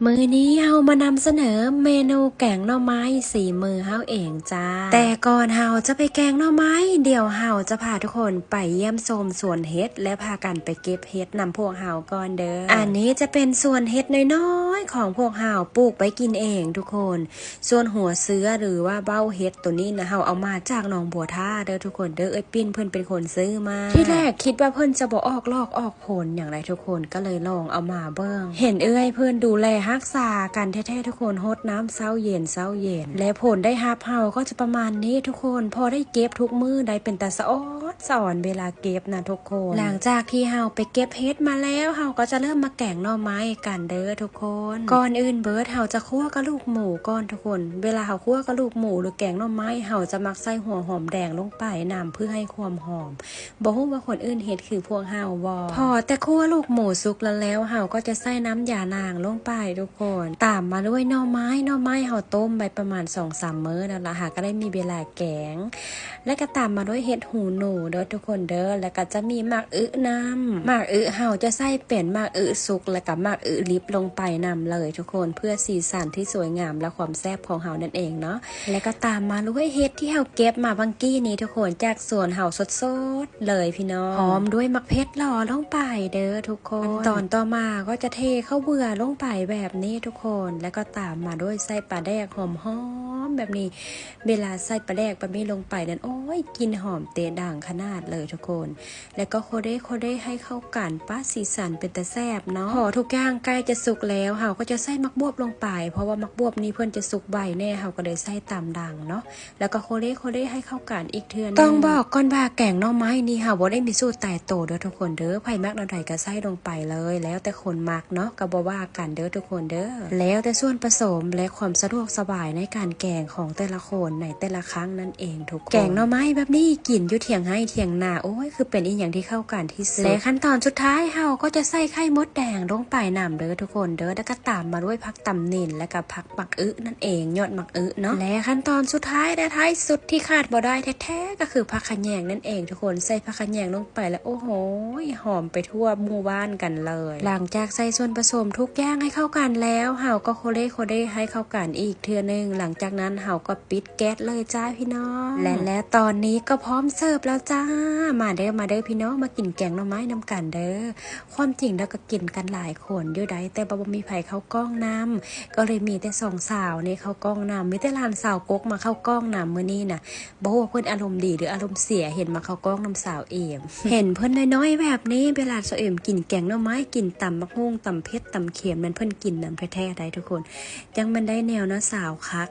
ມື້ນີ້ເຮົາມານຳສະເໜີເມນູແກງໜໍ່ໄມ້ສີມືເຮົາເອງຈ້າ. ແຕ່ກ່ອນເຮົາຈະໄປແກງໜໍ່ໄມ້ ດຽວເຮົາຈະພາທຸກຄົນໄປຢ້ຽມຊົມສວນເຫັດ ແລະ ພາກັນໄປເກັບເຫັດນຳພວກເຮົາກ່ອນເດີ. ອັນນີ້ຈະເປັນສວນເຫັດນ້ອຍໆຂອງພວກເຮົາ ປູກໄວ້ກິນເອງທຸກຄົນ. ສ່ວນຫົວເຊື້ອ ຫຼືວ່າເບົ້າເຫັດໂຕນີ້ນະ ເຮົາເອົາມາຈາກໜອງບົວທາເດີທຸກຄົນເດີ. ເອື້ອຍປິ່ນເພິ່ນເປັນຄົນຊື້ມາ. ທີແລກຄິດວ່າເພິ່ນຈະບໍ່ອອກດອກອອກ ຜົນຫຍັງໃດທຸກຄົນ ກໍເລີຍລອງເອົາມາເບິ່ງ. ເຫັນເອື້ອຍເພິ່ນດູແລຮັກສາກັນແທ້ໆທຸກຄົນ ຫົດນ້ຳເຊົ້າເຢັນ ເຊົ້າເຢັນ ແລະ ຜົນໄດ້ຮັບເຮົາກໍຈະປະມານນີ້ທຸກຄົນ. ພໍໄດ້ເກັບທຸກມື້ ໄດ້ເປັນຕາສະອອດສະອອນເວລາເກັບນະທຸກຄົນ. ຫຼັງຈາກທີ່ເຮົາໄປເກັບເຫັດມາແລ້ວ ເຮົາກໍຈະເລີ່ມມາແກງໜໍ່ໄມ້ກັນເດີທຸກຄົນ. ກ່ອນອື່ນເບີດເຮົາຈະຂົ້ວກະດູກໝູກ່ອນທຸກຄົນ. ເວລາເຮົາຂົ້ວກະດູກໝູ ຫຼື ແກງໜໍ່ໄມ້ ເຮົາຈະມັກໃສ່ຫົວຫອມແດງລົງໄປນຳ ເພື່ອໃຫ້ຄວາມຫອມ. ບໍ່ຮູ້ວ່າຄົນອື່ນເຮັດຄືພວກເຮົາບໍ່? ພໍແຕ່ຂົ້ວລູກໝູສຸກແລ້ວ ເຮົາກໍຈະໃສ່ນ້ຳຢານາງລົງໄປທຸກຄົນ. ຕາມມາດ້ວຍໜໍ່ໄມ້. ໜໍ່ໄມ້ເຮົາຕົ້ມໄວ້ປະມານສອງສາມມື້ແລ້ວລະ ຫາກໍໄດ້ມີເວລາແກງ. ແລ້ວກໍຕາມມາດ້ວຍເຫັດຫູໜູເດີທຸກຄົນເດີ. ແລ້ວກໍຈະມີໝາກອຶນຳ. ໝາກອຶເຮົາຈະໃສ່ເປັນໝາກອຶສຸກ ແລ້ວກໍໝາກອຶດິບລົງໄປນຳເລີຍທຸກຄົນ ເພື່ອສີສັນທີ່ສວຍງາມ ແລະ ຄວາມແຊບຂອງເຮົານັ້ນເອງເນາະ. ແລ້ວກໍຕາມມາດ້ວຍເຫັດທີ່ເຮົາເກັບມາຫວ່າງກີ້ນີ້ທຸກຄົນ ຈາກສວນເຮົາສົດໆເລີຍພີ່ນ້ອງ ພ້ອມດ້ວຍໝາກເຜັດຫຼໍ່ລົງໄປເດີທຸກຄົນ. ຂັ້ນຕອນຕໍ່ມາກໍຈະເທເຂົ້າເບືອລົງໄປແບບນີ້ທຸກຄົນ ແລ້ວກໍຕາມມາດ້ວຍໃສ່ປາແດກຫອມໆແບບນີ້. ເວລາໃສ່ປາແດກປາໝີ່ລົງໄປນັ້ນ ໂອ້ຍ ກິ່ນຫອມເຕະດັງຂະໜາດເລີຍທຸກຄົນ. ແລ້ວກໍໂຄເລໂຄເລໃຫ້ເຂົ້າກັນ ປ້າ ສີສັນເປັນຕາແຊບເນາະ. ພໍທຸກຢ່າງໃກ້ຈະສຸກແລ້ວ ເຮົາກໍຈະໃສ່ໝາກບວບລົງໄປ ເພາະວ່າໝາກບວບນີ້ເພິ່ນຈະສຸກໄວແດ່ ເຮົາກໍເລີຍໃສ່ຕາມຫຼັງເນາະ. ແລ້ວກໍໂຄເລໂຄເລໃຫ້ເຂົ້າກັນອີກເທື່ອໜຶ່ງ. ຕ້ອງບອກກ່ອນວ່າແກງໜໍ່ໄມ້ນີ້ເຮົາບໍ່ໄດ້ມີສູດຕາຍໂຕເດີທຸກຄົນເດີ ໃຜມັກແນວໃດກໍໃສ່ລົງໄປເລີຍ ແລ້ວແຕ່ຄົນມັກເນາະ ກໍບໍ່ວ່າກັນເດີທຸກຄົນເດີ. ແລ້ວແຕ່ສ່ວນປະສົມ ແລະ ຄວາມສະດວກສະບາຍໃນການແກງຂອງແຕ່ລະຄົນໃນແຕ່ລະຄັ້ງນັ້ນເອງທຸກຄົນ. ແກງໜໍ່ໄມ້ແບບນີ້ກິນຢູ່ຖຽງໄຮ່ຖຽງນາ ໂອ້ຍ ຄືເປັນອີ່ຫຍັງທີ່ເຂົ້າກັນທີ່ສຸດ. ແລະ ຂັ້ນຕອນສຸດທ້າຍເຮົາກໍຈະໃສ່ໄຂ່ມົດແດງລົງໄປນຳເດີທຸກຄົນເດີ ແລ້ວກໍຕາມມາດ້ວຍຜັກຕຳນິນ ແລ້ວກໍຜັກໝາກອຶນັ້ນເອງ ຍອດໝາກອຶເນາະ. ແລະ ຂັ້ນຕອນສຸດທ້າຍ ແລະ ທ້າຍສຸດທີ່ຂາດບໍ່ໄດ້ແທ້ໆ ກໍຄືຜັກຂະແຍງນັ້ນເອງທຸກຄົນ. ໃສ່ຜັກຂະແຍງລົງໄປແລ້ວ ໂອ້ໂຫຍ ຫອມໄປທົ່ວໝູ່ບ້ານກັນເລີຍ. ຫຼັງຈາກໃສ່ສ່ວນປະສົມທຸກຢ່າງໃຫ້ເຂົ້າກັນແລ້ວ ເຮົາກໍໂຄເລໂຄເລໃຫ້ເຂົ້າກັນອີກເທື່ອໜຶ່ງ. ຫຼັງຈາກນັ້ນເຮົາກໍປິດແກັສເລີຍຈ້າພີ່ນ້ອງ. ແລະ ແລ້ວຕອນນີ້ກໍພ້ອມເສີບແລ້ວຈ້າ. ມາເດີ ມາເດີພີ່ນ້ອງ ມາກິນແກງໜໍ່ໄມ້ນຳກັນເດີ. ຄວາມຈິງແລ້ວກໍກິນກັນຫຼາຍຄົນຢູ່ໃດ ແຕ່ວ່າບໍ່ມີໃຜເຂົ້າກ້ອງນຳ ກໍເລີຍມີແຕ່ສອງສາວນີ້ເຂົ້າກ້ອງນຳ. ມີແຕ່ຫຼານສາວກົກມາເຂົ້າກ້ອງນຳມື້ນີ້ນະ. ບໍ່ຮູ້ວ່າເພິ່ນອາລົມດີ ຫຼື ອາລົມເສຍ ເຫັນມາເຂົ້າກ້ອງນຳສາວເອມ. ເຫັນເພິ່ນນ້ອຍໆແບບນີ້ ເວລາສາວເອມກິນແກງໜໍ່ໄມ້ ກິນຕຳບັກຫຸ່ງ ຕຳເຜັດ ຕຳເຄັມນັ້ນ ເພິ່ນກິນນຳແທ້ໆໄດ໋ທຸກຄົນ. ຈັ່ງແມ່ນໄດ້ແນວເນາະ ສາວຄັກ.